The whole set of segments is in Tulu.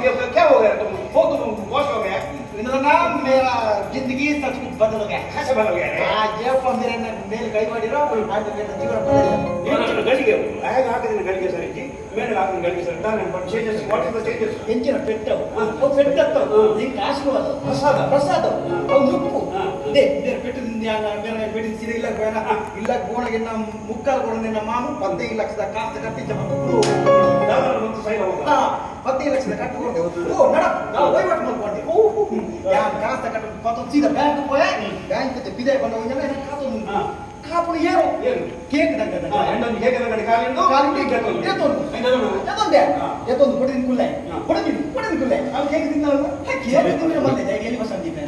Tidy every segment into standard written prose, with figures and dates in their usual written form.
क्या हो गया तुम वो तुम वॉश हो गया ना मेरा जिंदगी सच कुछ बदल गया कैसे बदल गया आज जब मेरे ने मेल गई ಮಾಡಿರೋ आज मेरा जीवन बदल गया गलिಗೆ ಆಗ ಹಾಕಿದಿನ ಗಲಿಗೆ ಸರ್ ಇಜ್ಜಿ ಮೇಲೆ ಹಾಕಿದಿನ ಗಲಿಗೆ ಸರ್ ನಾನು but changes what is the changes ಎಂಚಿನ ಪೆಟ್ಟವು ಅವು ಪೆಟ್ಟತ್ತು ನಿಂಗೆ ಆಶೀರ್ವಾದ ಪ್ರಸಾದ ಪ್ರಸಾದ ಅವು ನುಪ್ಪು they they ಪೆಟ್ಟದಿಂದ ಬೇರೆ ಪೆಟ್ಟಿನ ಸೀರೆ ಇಲ್ಲ ಬೇಡ ಇಲ್ಲ ಗೋಣಗೆ ನಮ್ಮ ಮುಕ್ಕಾಲು ಗೋಣದಿಂದ ಮಾಮು 15 ಲಕ್ಷದ ಕಾಸ್ತ ಕಟ್ಟಿ ಜಮ 15 ಲಕ್ಷದ ಕಟ್ಟಿಕೊಂಡು ಓ ನಡ ನಾವು ವಹಿವಾಟು ಮಾಡ್ಕೊಂಡೆ ಓ ಯಾರು ಕಾಸ್ತ ಕಟ್ಟು ಪತ್ತೊಂದು ಸೀದಾ ಬ್ಯಾಂಕ್ ಪೋಯೆ ಬ್ಯಾಂಕ್ ಬಿದೆ ಬಂದ ಜನ ಕಾತೊಂದು ಕಾಪುಡು ಏರು ಕೇಕ್ ದಂಡ ಕೇಕ್ ದಂಡ ಕಾಲಿಂದು ಕಾಲಿಂದು ಎತ್ತೊಂದು ಎತ್ತೊಂದೆ ಎತ್ತೊಂದು ಕೊಡಿನ ಕುಲ್ಲೆ ಕೊಡಿನ ಕೊಡಿನ ಕುಲ್ಲೆ ಅವು ಕೇಕ್ ತಿನ್ನಲ್ಲ ಕೇಕ್ ತಿಂದ್ರೆ ಬಂದೆ ಎಲ್ಲಿ ಬಸಂದಿದ್ದೆ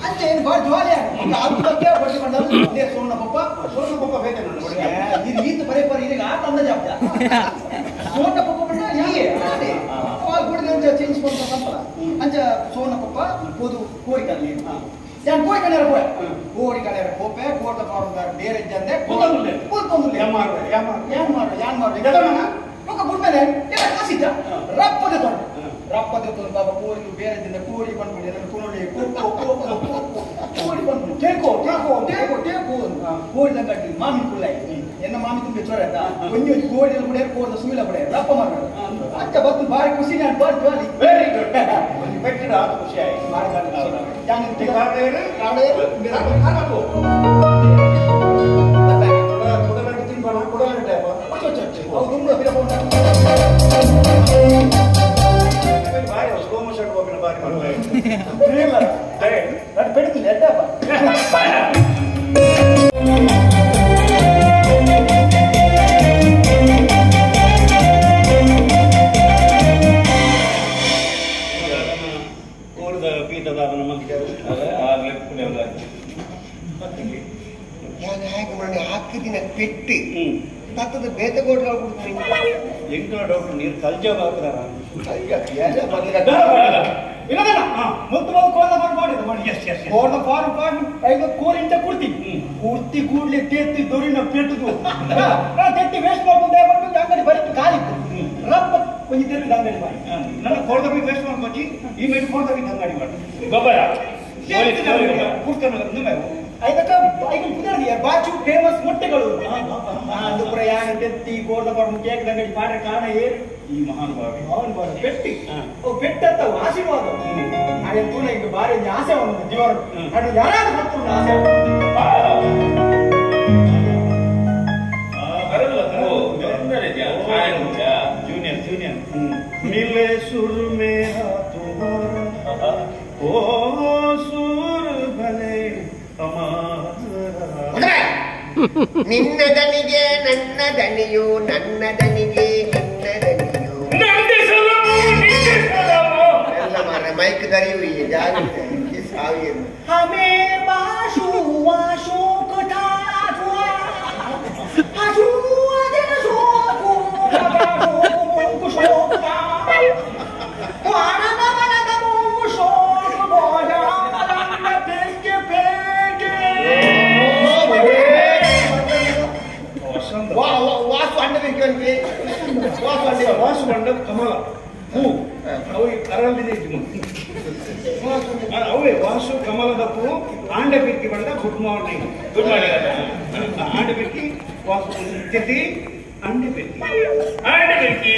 ಅಂಚೆ ಏನು ಬಾರಿ ಜೋಲಿ ಅದ್ಭುತಕ್ಕೆ ಬಡ್ಡಿ ಬಂದದ್ದು ಅದೇ ಸೋಮಣ್ಣ ಪಪ್ಪ ಸೋಮಣ್ಣ ಪಪ್ಪ ಬೇಕೆ ನಾನು ಇದು ಈತ ಬರೀ ಬರೀ ಈಗ ಆತ ಅಂದಾಜು ಆಗ್ತ ಸೋಮಣ್ಣ ಪಪ್ಪ ಬಂದ ಹೀಗೆ ಕೊಡಿದ ಅಂಚ ಚೇಂಜ್ ಮಾಡ್ತಾ ಸಂಪಲ ಅಂಚ ಸೋಮಣ್ಣ ಪಪ್ಪ ಹೋದು ಕೋರಿ ಕಲ್ಲಿ ഞാൻ ಕೋರಿ ಕಣ್ಣೇರ ಪೋಯೆ ಕೋರಿ ಕಣ್ಣೇರ ಪೋಪೆ ಕೋರ್ದ ಪಾರುದಾರ ಬೇರೆ ಜಂದೆ ಕೂತೊಂದುಲ್ಲೆ ಕೂತೊಂದುಲ್ಲೆ ಯಾಮಾರು ಯಾಮಾರು ಯಾಮಾರು ಯಾಮಾರು ಎದೊಣ ಒಕ್ಕ ಗುಡ್ಮೇಲೆ ಎಲ್ಲ ಕಾಸಿದ್ದ ರಪ್ಪದೆ ತೊಂಡು ರಪ್ಪದೆ ತೊಂಡು ಬಾಬಾ ಕೋರಿದು ಬೇರೆ ದಿಂದ ಕೋರಿ ಬಂದ್ಬಿಡಿ ನನ್ನ ಕುಣಲಿ ಕೋಕೋ ಕೋಕೋ ಕೋಕೋ ಕೋರಿ ಬಂದ್ಬಿಡಿ ಟೇಕೋ ಟೇಕೋ ಟೇಕೋ ಟೇಕೋ ಕೋರಿ ದಂಗಟ್ಟಿ ಮಾಮಿ ಕುಲ್ಲ ಎನ್ನ ಮಾಮಿ ತುಂಬಿ ಚೊರ ಆಯ್ತಾ ಒಂಜಿ ಒಂಜಿ ಕೋರಿ ಕೂಡ ಕೋರ್ದ ಸುಯಿಲ ಕೂಡ ರಪ್ಪ ಮಾಡ್ಬೇಡ ಅಚ್ಚ ಬತ್ತು ಬಾರಿ ಖುಷಿ ನಾನು ಬಾರಿ ಜೋಲಿ ವೆರಿ ಗುಡ್ ಒಂದು ಪೆಟ್ಟಿಡ ಆತು ಖುಷಿ ಆಯ್ತು ಬಾರಿ ನಾನು ಪೆಟ್ಟು ತತ್ತದ ಬೇತಗೋಡ್ರ ಎಂಟು ಡಾಕ್ಟರ್ ನೀರು ಕಲ್ಜಾಬ್ ಹಾಕ್ತಾರ ಕೋರಿಂಚ ಕುರ್ತಿ ಕುರ್ತಿ ಕೂಡ್ಲಿ ತೆತ್ತಿ ದೊರಿನ ಪೆಟ್ಟುದು ತೆತ್ತಿ ವೇಸ್ಟ್ ಮಾಡ್ಕೊಂಡು ಅಂಗಡಿ ಬರೀತು ಕಾಲಿತ್ತು ರಪ್ಪ ಕೊಂಚ ತೆತ್ತಿ ಅಂಗಡಿ ಮಾಡಿ ನನ್ನ ಕೋರ್ದ ವೇಸ್ಟ್ ಮಾಡ್ಕೊಂಡು ಈ ಮೇಲೆ ಕೋರ್ದ ಅಂಗಡಿ ಮಾಡಿ ಗೊಬ್ಬರ ಐದಕ್ಕ ಐದು ಪುದರ್ದಿಯ ಬಾಚು ಫೇಮಸ್ ಮೊಟ್ಟೆಗಳು ಅದು ಪುರ ಯಾನ ತೆತ್ತಿ ಕೋರ್ದ ಪಾಡು ಕೇಕ್ ಅಂಗಡಿ ಪಾಡ್ರೆ ಕಾರಣ ಏರು ಈ ಮಹಾನುಭಾವಿ ಅವನು ಬಾರ ಪೆಟ್ಟಿ ಓ ಪೆಟ್ಟತ್ತ ಆಶೀರ್ವಾದ ಅದೇ ತೂನ ಈಗ ಬಾರಿ ಆಸೆ ಒಂದು ಜೀವನ ಅದು ಯಾರಾದ್ರೂ ಬರ್ತಾರೆ ಆಸೆ ಜೂನಿಯರ್ ಜೂನಿಯರ್ ಮಿಲೆ ಸುರ್ ಮೇರಾ ತುಮಾರಾ ಓ ಸುರ್ ಭಲೆ ನಿನ್ನ ದನಿಗೆ ನನ್ನ ದನಿಯು ನನ್ನ ದನಿಗೆ ನಿನ್ನ ದನಿಯು ಎಲ್ಲ ಮಾರ ಮೈಕ್ ದರಿಯು ಈ ಜಾಗ್ರತೆ ಸಾವಿರ ಹಮೇ ಬಾಶು ವಾಶೋಕ ಠಾಠುವಾ ಹಾಶು ಅದೇ ಶೋಕು ಬಾಬು ಶೋಕ ವಾಣ ಮನದ ಮು ಶೋಕ ಬೋಜಾ ಮಲಂಗ ಪೆಂಗೆ ಪೆಂಗೆ ವಾಸು ಅಂಡ ಬೇಕು ವಾಸು ಅಂಡ ವಾಸು ಅಂಡ ಕಮಲ ಹೂ ಅವು ಅರಳಿದೆ ಅವೇ ವಾಸು ಕಮಲದ ಹೂ ಆಂಡೆ ಬಿಕ್ಕಿ ಬಂದ ಗುಡ್ ಮಾರ್ನಿಂಗ್ ಗುಡ್ ಮಾರ್ನಿಂಗ್ ಆಂಡೆ ಬಿಕ್ಕಿ ವಾಸು ತಿಥಿ ಅಂಡೆ ಬಿಕ್ಕಿ ಆಂಡೆ ಬಿಕ್ಕಿ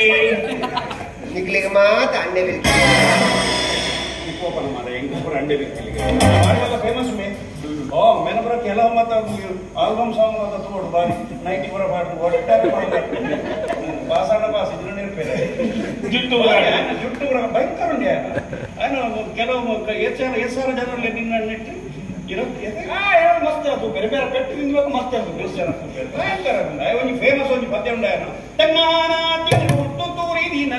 ನಿಕ್ಲಿಗೆ ಮಾತ್ರ ಅಂಡೆ ಬಿಕ್ಕಿ ಕೋಪನ ಮಾರ ಹೆಂಗ್ ಅಂಡೆ ಬಿಕ್ಕಿ ಫೇಮಸ್ ಮೇ ಓ ಮೇನಪುರ ಕೆಲವು ಮತ್ತ ಆಲ್ಬಮ್ ಸಾಂಗ್ ಅಂತ ತೋಡು ಬಾರಿ ನೈಟ್ ಪುರ ಪಾಡು ಒಟ್ಟಾರೆ ಪಾಸಾಣ ಪಾಸ್ ಇದ್ರ ನೆನಪಿದೆ ಜುಟ್ಟು ಜುಟ್ಟು ಪುರ ಭಯಂಕರ ಉಂಡೆ ఆయన ಕೆಲವು ಎಸ್ ಸಾವಿರ ಜನರಲ್ಲಿ ನಿನ್ನ ನೆಟ್ಟು ಮಸ್ತ್ ಅದು ಬೇರೆ ಬೇರೆ ಪೆಟ್ಟು ತಿನ್ಬೇಕು ಮಸ್ತ್ ಅದು ಬೇಸ್ ಜನ ಭಯಂಕರ ಒಂದು ಫೇಮಸ್ ಒಂದು ಪದ್ಯ ಉಂಡೆ ತೂರಿ ದಿನ